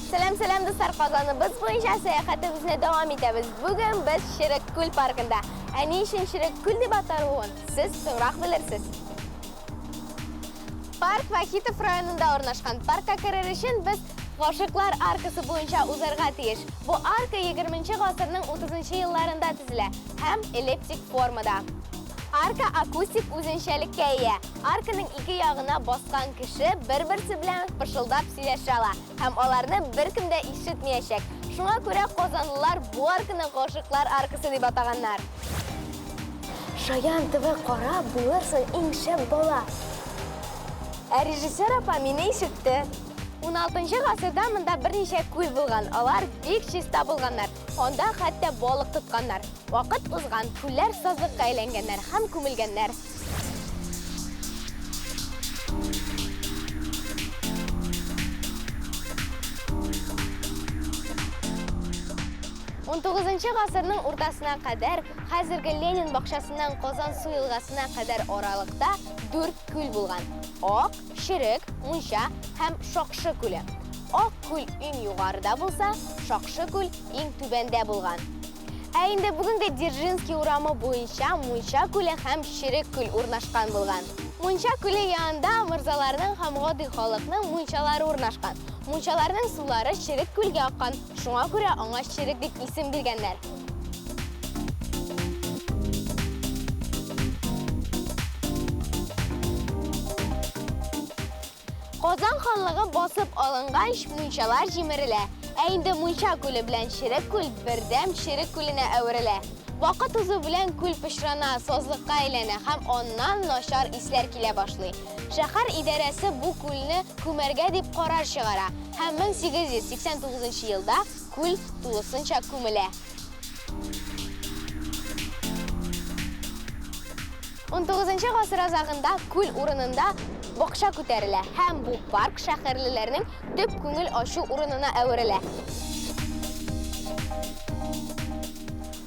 Сәлам, сәлам, дуслар! Казаныбыз буенча сәяхәтебезне дәвам итәбез. Бүген без Черек күл паркында. Ә ни өчен Черек күл дип аталуын сез соңрак белерсез. Парк Вахитов районында урнашкан. Паркка керер өчен без Гашыйклар аркасы буенча узарга тиеш. Бу арка 20 гасырның 30 елларында төзелә һәм эллиптик формада. Арка акустик үзенчәлеккә ия. Арканың ике ягына баскан кеше бер-берсе белән пышылдап сөйләшә ала һәм аларны беркем дә ишетмиячәк. Шуңа күрә казанлылар бу арканы Гашыйклар аркасы дип атаганнар. Шаян ТВ карап булырсың иң шәп бала. Ә режиссер апа мине ишетте. Уналтынчы гасырда монда берничә күл булган, алар бик чиста булганнар. Анда хәтта балык тотканнар. Вакыт узган, күлләр сазлыкка әйләнгәннәр һәм күмелгәннәр. Унтугызынчы гасырның уртасына кадәр хәзерге Ленин бакчасыннан Казансу елгасына кадәр аралыкта дүрт күл булган, Ак, Черек, Мунча һәм Шакшы күле. Ак күл иң югарыда булса, Шакшы күл иң түбәндә булган. Ә инде бүгенге Дзержинский урамы буенча Мунча күле һәм Черек күл урнашкан булган. Мунча күле янында морзаларның һәм гади халыкның мунчалары урнашкан. Мунчаларның сулары Черек күлгә аккан, шуңа күрә аңа Черек дип исем биргәннәр. Казан ханлыгы басып алынгач, мунчалар җимерелә. Ә инде Мунча күле белән Черек күл бердәм Черек күленә әверелә. Вакыт узу белән күл пычрана, сазлыкка әйләнә һәм аннан начар исләр килә башлый. Шәһәр идарәсе бу күлне күмәргә дип карар чыгара һәм 1889 елда күл тулысынча күмелә. Унтугызынчы гасыр азагында күл урынында бакча күтәрелә һәм бу парк шәһәрлеләрнең төп күңел ачу урынына әверелә.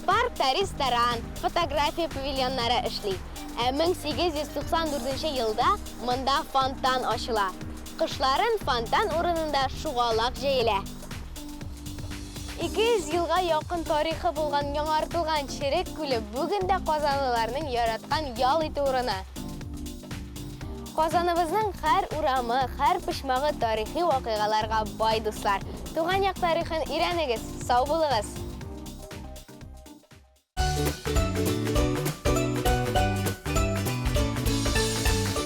Паркта ресторан, фотография павильоннары эшли. Ә 1894 елда монда фонтан ачыла. Кышларын фонтан урынында шугалак җәелә. 200 елга якын тарихы булган яңартылган Черек күле бүген дә казанлыларның яраткан ял итү урыны. Казаныбызның һәр урамы, һәр почмагы тарихи вакыйгаларга бай, дуслар. Туган як тарихын өйрәнегез, сау булыгыз!